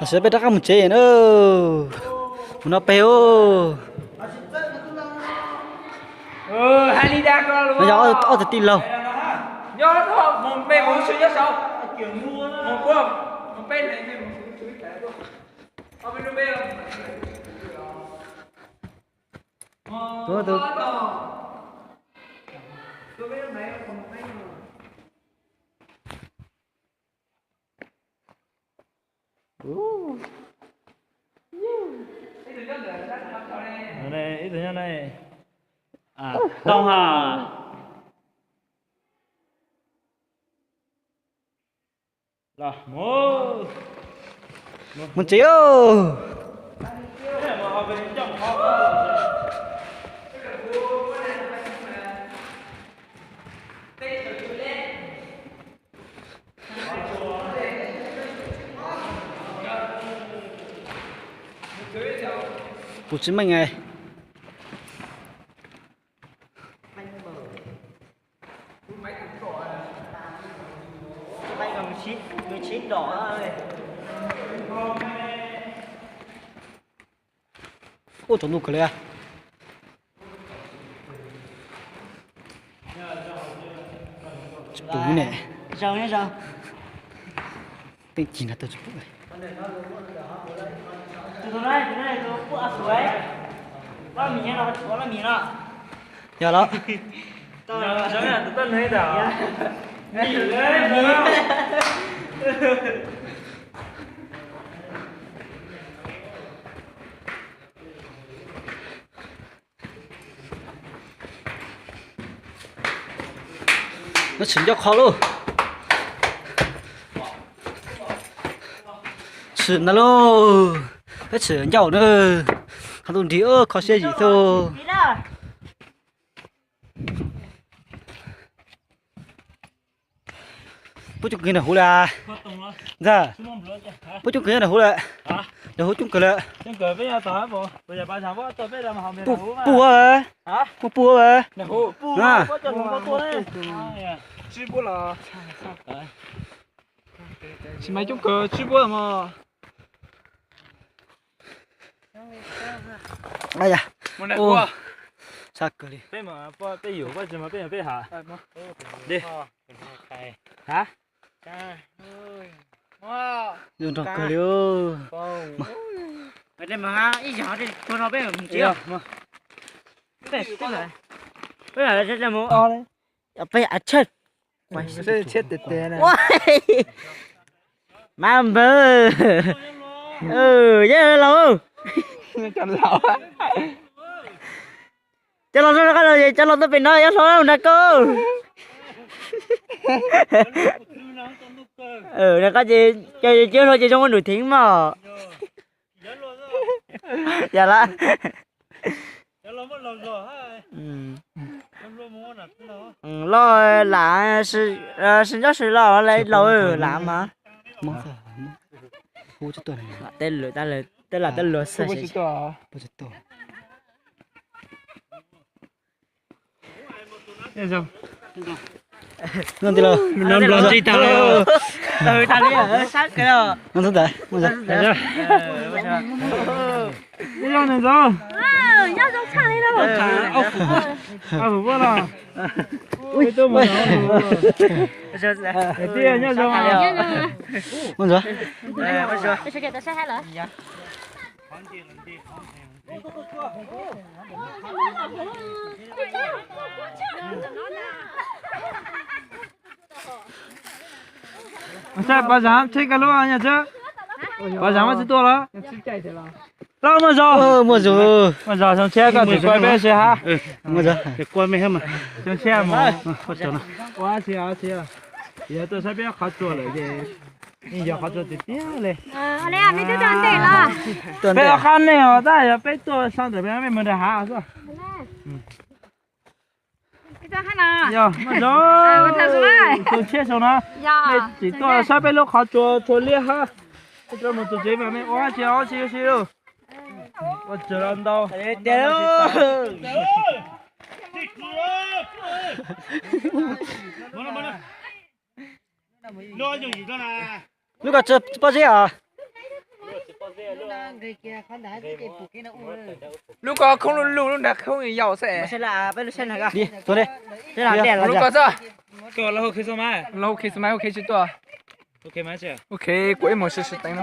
Tam sim no peb rov qab mus tsev na. Mus no peb os. Yog ob tug tij laug. Tuav tus. Ib tug nyob na. Tooj ha. Mus tsev os. Kuv tsis meej. Ua tsaus ntuj kawg li. Tsis pum ne. Teej ci nrad tau tsis pum. Yog los. Nab tshwm ncauj qho lauj. Tshwm ntag lauj. Nab tshwm ncauj na. Qhov ntuj nrig kho siab yim xwb. Puab coob kawg nram huv lawm. Ntag, puab coob kawg nram huv lawm. Nram huv coob kawg lawm. Puab puab, muaj puab. Tsis mas coob kawg tsib puab mog. Sab kawg li. Zoo nraug kawg li. Peb a tshawj. Mas npawg, yog laus, cov laus rau qab los, cov laus tuaj pem no yog hlob nrog koj. Nrog koj ces cov hluas ces zoo ua num theev mog. Yog lawm. Loj lam, sib ncob sib loj laus mas. Tej lam tej luag xwb. Nyob zoo tshaj li. Nyob zoo. Pov zam tsheb koj lub nyaj tsheb. Pov zam muab tsis tuaj los? Los muaj zog. Muaj zog, zoo siab koj tsis koj peb sib hab. Zoo siab mus. Ua tsis ua tsis, yog tuaj saib peb qhov tsua lawm ces yeej yog qhov tsua tiag tiag li. Peb ob qab nej os, tab yog peb tuaj sau ntawm peb mus nram hav xwb. Yog muaj zog, tus tshiab saum no, nej tsis tuaj saib peb lub qhov tsua tsua liab hab. Peb mus tus tsev mas nej ua tsis ua tsis ua tsis ua tsis los ntau. Lub ko tsis pob zeb os. Lub ko khoob lug lug, lub nrad khoob yaus xwb. Lub ko txog. Los hu Khis Mas, hu Khis tsis tuaj. Ok, kuv ib mus sib sib teev no.